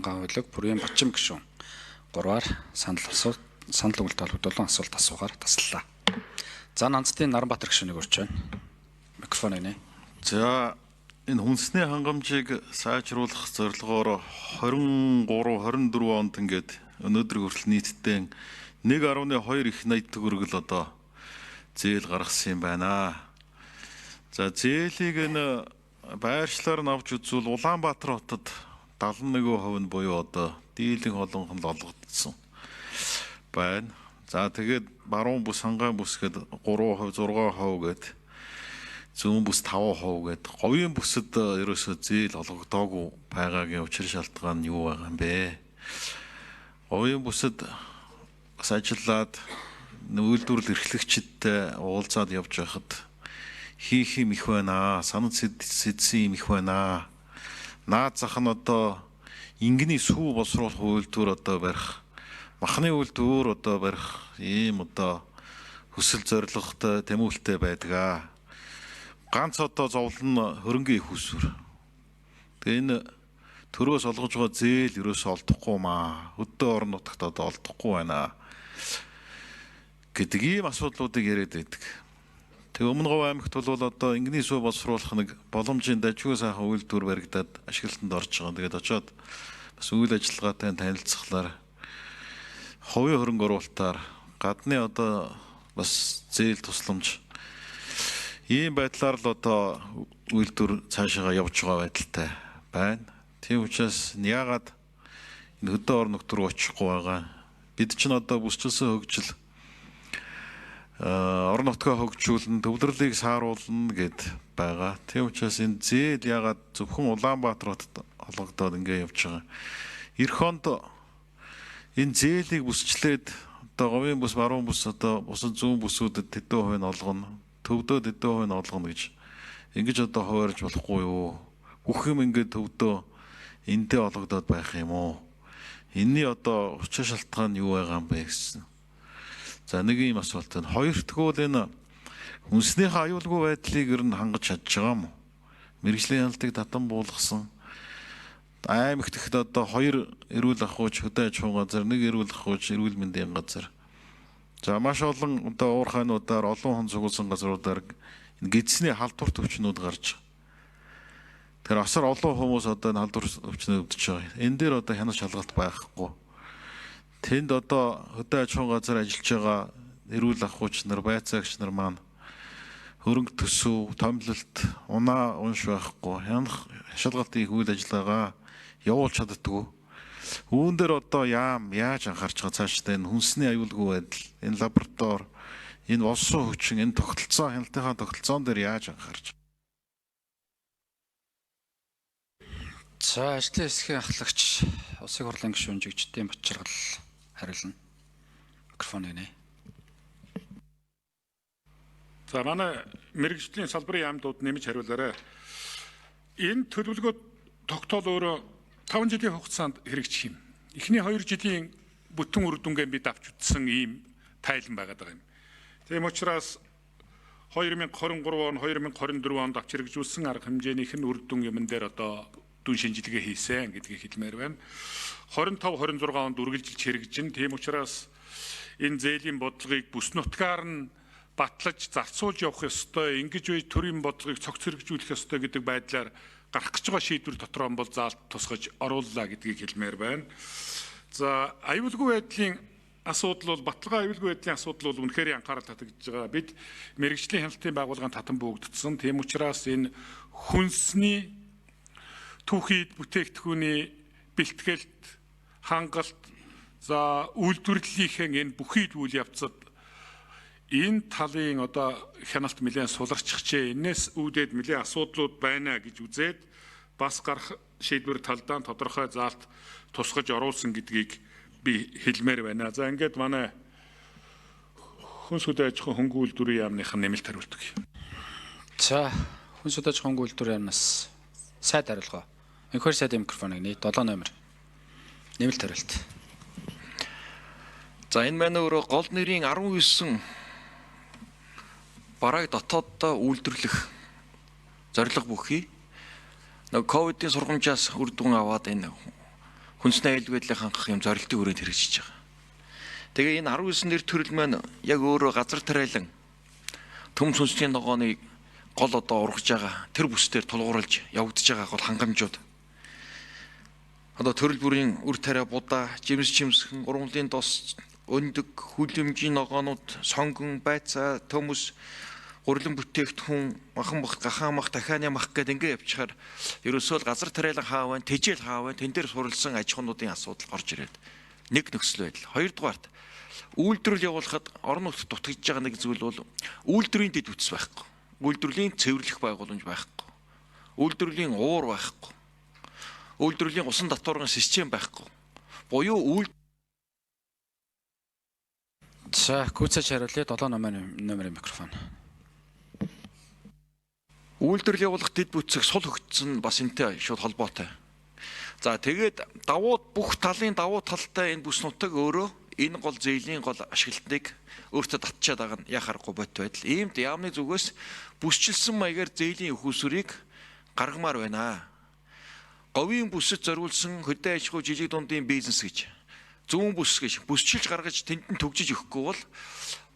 хангаан хуйлаг Бүрийн Бочим гишүүн 3-аар санал асуулт санал өгөлт холбогдуулан асуулт асуугаар таслалаа. За Нанцдын Наранбаатар гишүүнийг урьж байна. Микрофоныг нэ. За энэ хүнсний хангамжийг сайжруулах зорилгоор 23 24 онд ингээд өнөөдөр хүртэл нийтдээ 1.2 их 80 төгрөг л одоо зээл гаргасан юм байна. За зээлийг энэ байршлаар нь авч үзвэл Улаанбаатар хотод 71% нь буюу одоо дийлэн холонх нь олгогдсон байна. За тэгээд баруун бүс, хангаан бүс гээд 3%, 6% гээд зүүн бүс 5% гээд говийн бүсэд ерөөсөө зээл олгогдоогүй байгаагийн учир шалтгаан нь юу байгаа юм бэ? Говийн бүсэд бас ажиллаад үйлдвэрлэл эрхлэгчидтэй уулзаад явж байхад хийх юм их байна, санал сэдсэн юм их байна. Наад зах нь одоо ингэний сүү боловсруулах үйлдвэр одоо барих, махны үйлдвэр одоо барих ийм одоо хүсэл зорилготой, тэмүүлэлтэй байдаг. Ганц одоо зовлон нь хөрөнгийн их усүр. Тэгээ энэ төрөөс олгож байгаа зээл ерөөсөө олдохгүй маа. Хөдөө орон нутагт одоо олдохгүй байна гэдэг ийм асуудлуудыг яриад байдаг. Тэгээ Өмнө Говь аймагт бол одоо ингэний сүү боловсруулах нэг боломжийн дажгүй сайхан үйлдвэр баригдаад ашиглалтанд орж байгаа. Тэгээд очиод бас үйл ажиллагаатай танилцахлаар хувийн хөрөнгө оруулалтаар гадны одоо бас зээл тусламж ийм байдлаар л одоо үйлдвэр цаашаа явж байгаа байдалтай байна. Тийм учраас яагаад энэ хөдөө орон нутг руу очихгүй байгаа. Бид чинь одоо бүсчилсэн хөгжил орон нутгаа хөгжүүлнэ, төвлөрлийг сааруулна гэд байгаа. Тийм учраас энэ зээл яагаад зөвхөн Улаанбаатар хотод олгогдоод ингэ явж байгаа. Ирэх онд энэ зээлийг бүсчлээд одоо говийн бүс, баруун бүс, одоо бусад зүүн бүсүүдэд тэдэн хувийг нь олгоно, төвдөө тэдэн хувийг нь олгоно гэж ингэж одоо хуваарж болохгүй юу? Бүх юм ингээд төвдөө эндээ олгогдоод байх юм уу? Энийний одоо учир шалтгаан нь юу байгаа юм бэ гэсэн. За нэг юм асуулт байна. Хоёр дахь энэ хүнснийхээ аюулгүй байдлыг ер нь хангаж чадж байгаа юм уу? Мэргэжлийн хяналтыг татан буулгасан. Аймагт ихэд одоо 2 эрүүл ахуйч хөдөө аж ахуйн газар, 1 эрүүл ахуйч эрүүл мэндийн газар. За маш олон одоо уур хайнуудаар олон хүн цугулсан газруудаар энэ гидсний халдвар төвчнүүд гарч байгаа. Тэгэхээр асар олон хүмүүс одоо энэ халдвар өвчнөд өвдөж байгаа. Энэ дээр одоо хянах шалгалт байхгүй. Тэнд одоо хөдөө аж ахуйн газар ажиллаж байгаа эрүүл ахуйч нар, байцаагч нар маань хөрөнгө төсөв, томилолт, унаа унш байхгүй. Хянах шалгалтын их үйл ажиллагаа явуулж чаддаггүй. Үүн дээр одоо яам яаж анхаарч байгаа цаашдаа энэ хүнсний аюулгүй байдал, энэ лаборатори, энэ болсон хүчин, энэ тогтолцоо, хяналтынхаа тогтолцоон дээр яаж анхаарч. За ажлын хэсгийн ахлагч Улсын хурлын гишүүн Жигжидийн Бачаргал хариулна. Микрофоныг нэ. За манай мэргэжлийн салбарын яамдууд нэмж хариулаарай. Энэ төлөвлөгөө тогтоол өөрөө 5 жилийн хугацаанд хэрэгжих юм. Эхний 2 жилийн бүтэн үр дүнгээ бид авч үзсэн ийм тайлан байгаад байгаа юм. Тийм учраас 2023 он, 2024 онд авч хэрэгжүүлсэн арга хэмжээнийх нь үр дүн юмн дээр одоо дүн шинжилгээ хийсэн гэдгийг хэлмээр байна. 25 26 онд үргэлжилж хэрэгжин. Тийм учраас энэ зээлийн бодлогыг бүс нутгаар нь батлаж зарцуулж явах ёстой, ингэж үе төрийн бодлогыг цогц хэрэгжүүлэх ёстой гэдэг байдлаар гарах гэж байгаа шийдвэр дотроо бол заалт тусгаж орууллаа гэдгийг хэлмээр байна. За аюулгүй байдлын асуудал бол баталгаа аюулгүй байдлын асуудал бол үнэхээр анхаарал татагдж байгаа. Бид мэргэжлийн хяналтын байгууллагын татан буугдсан. Тийм учраас энэ хүнсний түүхийд бүтээгдэхүүний бэлтгэлт, хангалт, за үйлдвэрлэлийнхэн энэ бүхий л үйл явцад энэ талын одоо хяналт нэлээд суларчихжээ. Энээс үүдээд нэлээд асуудлууд байна гэж үзээд бас гарах шийдвэр талдаа тодорхой заалт тусгаж оруулсан гэдгийг би хэлмээр байна. За ингээд манай хүнс хөдөө аж ахуйн хөнгөн үйлдвэрийн яамных нэмэлт хариулт өгье. За хүнс хөдөө аж ахуйн хөнгөн үйлдвэрийн яамнаас сайд хариулгаа. Энхэр сайдын микрофоныг нэ 7 номер. Нэмэлт хариулт. За энэ маань өөрөө гол нэрийн 19 барааг дотооддоо үйлдвэрлэх зорилго бүхий нөгөө ковидын сургамжаас үр дүн аваад энэ Хүнсний аюулгүй байдлыг хангах юм зорилтын хүрээнд хэрэгжиж байгаа. Тэгээ энэ 19 нэр төрөл маань яг өөрөө газар тариалан төмс хүнсний ногооны гол одоо ургаж байгаа тэр бүс дээр тулгуурлаж явагдаж байгаа гол хангамжууд. Одоо төрөл бүрийн үр тариа будаа, жимс чимсхэн, ургамлын дос, өндөг, хүлэмжийн ногоонууд, сонгон, байцаа, төмөс, гурлан бүтээгдэхүүн, махан бах, гахаан мах, дахианы мах гэдэг ингээ явчихаар ерөөсөө л газар тариалан хаа байна, тэжээл хаа байна, тэн дээр суралсан аж ахуйнуудын асуудал орж ирээд нэг нөхцөл байдал. Хоёрдугаарт үйлдвэрлэл явуулахад орон нутгад дутагдж байгаа нэг зүйл бол үйлдвэрийн дэд бүтц байхгүй. Үйлдвэрлэлийн цэвэрлэх байгууламж байхгүй. Үйлдвэрлэлийн уур байхгүй. Үйлдвэрлэлийн усан татварын систем байхгүй. Буюу үйл За, гүйцээж хариулъя. 7 номерын микрофон. Үйлдвэрлэл явуулах дэд бүтцэх сул хөгжсөн бас энтэй шууд холбоотой. За тэгээд давуу бүх талын давуу талтай энэ бүс нутаг өөрөө энэ гол зээлийн гол ашиглалтыг өөртөө татчаад байгаа нь яхаа аргагүй бот байдал. Иймд яамны зүгээс бүсчилсэн маягаар зээлийн өх үүсвэрийг гаргамаар байна. Говийн бүсэд зориулсан хөдөө аж ахуй жижиг дундын бизнес гэж зүүн бүс гэж бүсчилж гаргаж тэнд нь төгжиж өгөхгүй бол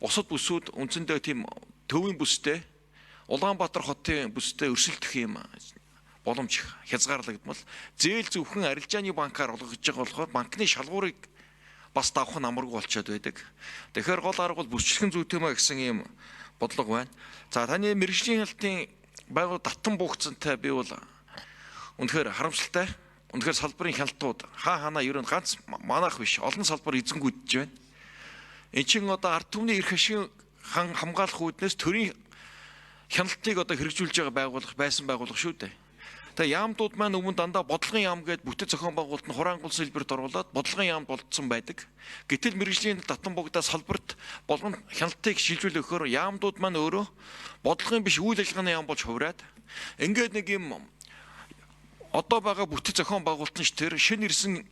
бусад бүсүүд үндсэндээ тийм төвийн бүстэй Улаанбаатар хотын бүстэй өрсөлдөх юм боломж хязгаарлагдмал. Зээл зөвхөн арилжааны банкар олгож байгаа болохоор банкны шалгуурыг бас давах нь амаргүй болчиход байдаг. Тэгэхээр гол арга бол бүсчлэхэн зүйтэй маа гэсэн юм бодлого байна. За таны мэргэжлийн хяналтын байгуул татан буугцантай би бол үнэхээр харамсалтай. Үнэхээр салбарын хяналтууд хаа ханаа ер нь ганц манайх биш олон салбар эзэнгүүдж байна. Эн чинь одоо ард түмний эрх ашиг хамгаалах үүднээс төрийн хяналтыг одоо хэрэгжүүлж байгаа байгууллага байсан байгууллага шүү дээ. Тэгээ яамдууд маань өмнө дандаа бодлогын яам гээд бүтэц зохион байгуулалт нь хураангуул салбарт оруулаад бодлогын яам болдсон байдаг. Гэтэл мэргэжлийн татан богдоо салбарт болгон хяналтыг шилжүүлэх өгөхөөр яамдууд маань өөрөө бодлогын биш үйл ажиллагааны яам болж хувраад ингээд нэг юм одоо байгаа бүтэц зохион байгуулалт нь ш тэр шинэ ирсэн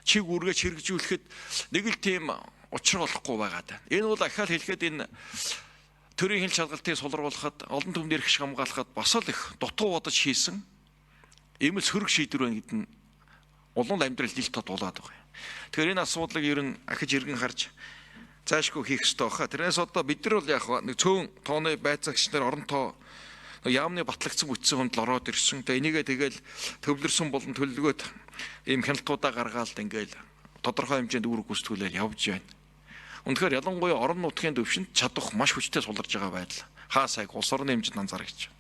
чиг үүргээ хэрэгжүүлэхэд нэг л тийм учир болохгүй байгаа даа. Энэ бол ахаал хэлэхэд энэ төрийн хил шалгалтыг сулруулахад олон түмний эрх ашиг хамгаалахад бас л их дутуу бодож хийсэн ийм л сөрөг шийдвэр байна гэдэг нь улам л амьдрал ил тод болоод байгаа юм. Тэгэхээр энэ асуудлыг ер нь ахиж эргэн харж зайлшгүй хийх ёстой баха. Тэрнээс одоо бид нар бол яг нэг цөөн тооны байцаагч нар орон тоо яамны батлагдсан бүтсэн хүнд л ороод ирсэн. Тэгээ энийгээ тэгэл төвлөрсөн болон төлөвлөгөөт ийм хяналтуудаа гаргаал ингээл тодорхой хэмжээнд үүрэг гүйцэтгүүлэл явж байна. Үнэхээр ялангуяа орон нутгийн төвшөнд чадвах маш хүчтэй суларж байгаа байдал. Хаа сайг улс орны хэмжээнд анзаарч.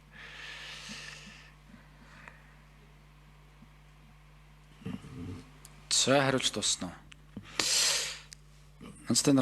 За хариулж дуусна уу? Нанстай